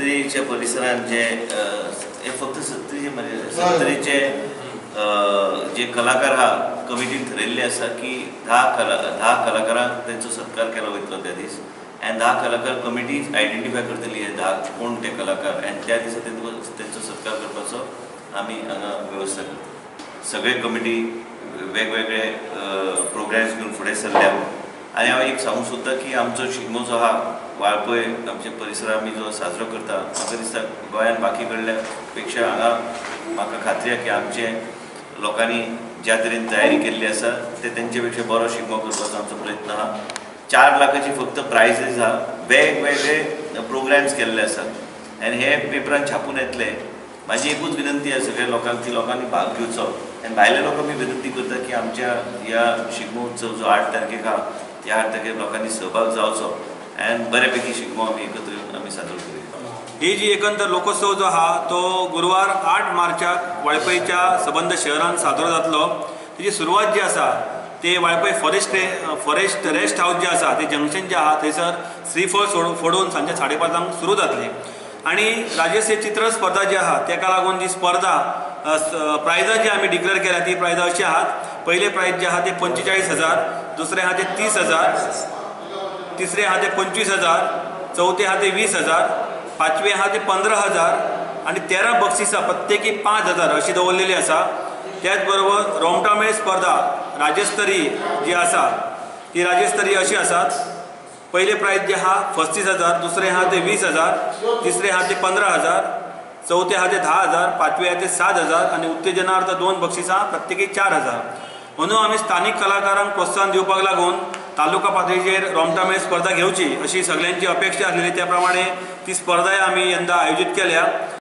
सत्तरीच्या परिसरांत जे हे फक्त सत्तरीचे म्हणजे सत्तरीचे जे कलाकार आहा कमिटीन थरयल्ले आसा की 10 कलाकारांक तेंचो सत्कार केलो वयतलो त्या दीस आनी 10 कलाकार कमिटी आयडेंटिफाय करतली हे 10 कोण ते कलाकार आनी त्या दिसा तेंचो सत्कार करपाचो आमी हांगा वेवस्था करता. सगळे कमिटी वेगवेगळे प्रोग्राम्स घेवन फुडें सरल्या आनी हांव एक सांगूंक सोदता की आमचो शिगमो जो आहा वाळपय आमच्या परिसरांत आमी जो साजरो करता, म्हाका दिसता गोंयांत बाकी कडल्या पेक्षा हांगा म्हाका खात्री आहा की आमचे लोकांनी ज्या तरेन तयारी केल्ली आसा ते तेंचे पेक्षा बरो शिगमो करपाचो आमचो प्रयत्न आहा. 4 लाखाची फक्त प्रायजीस आहा, वेगवेगळे प्रोग्राम्स केल्ले आसात आनी हे पेपरान छापून येतले. म्हाजी एकूच विनंती आसा सगळ्या लोकांक की लोकांनी भाग घेवचो आनी भायल्या लोकांक मी विनंती करता की आमच्या ह्या शिगमो उत्सव जो 8 तारखेक आहा त्या 8 तारखेक लोकांनी सहभाग जावचो आनी बऱ्यापैकी शिगमो आमी एकत्र येवन आमी साजरो करूया. ही जी एकंदर लोकोत्सव जो आहा तो गुरुवार 8 मार्चाक वाळपयच्या सबंद शहरान साजरो जातलो. तेजी सुरवात जी आसा ते वाळपय फॉरेस्ट रेस्ट हावज जे आसा ते जंक्शन जे आहा थंयसर श्रीफळ फोडून सांजे 5:30 सुरू जातली. आनी राज्यस्तरीय चित्र स्पर्धा जी आहा तेका लागून जी स्पर्धा प्रायजां जी आमी डिक्लेअर केल्या ती प्रायजां अशी आहात. पयले प्रायज जे आहा ते 45,000, दुसरें आहा ते 30,000, तिसरें आहा ते 25,000, चवथें आहा ते 20,000, पांचवें आहा ते 15,000 आनी 13 बक्षिसां प्रत्येकी 5,000 अशी दवरलेली आसा. त्याच बरोबर रोमटामेळ स्पर्धा राज्यस्तरीय जी आसा ती राज्यस्तरीय अशी आसात. पयलें प्रायज जे आहा 35,000, दुसरें आहा ते 20,000, तिसरें आहा ते 15,000, चवथें आहा ते 10,000, पांचवें आहा ते 7,000 आनी उत्तेजनार्थ 2 बक्षिसां प्रत्येकी 4,000. म्हणून आमी स्थानीक कलाकारांक प्रोत्साहन दिवपाक लागून तालुका पातळीचेर रोमटामेळ स्पर्धा घेवची अशी सगळ्यांची अपेक्षा आसलेली, त्या प्रमाणे ती स्पर्धाय आमी यंदा आयोजीत केल्या.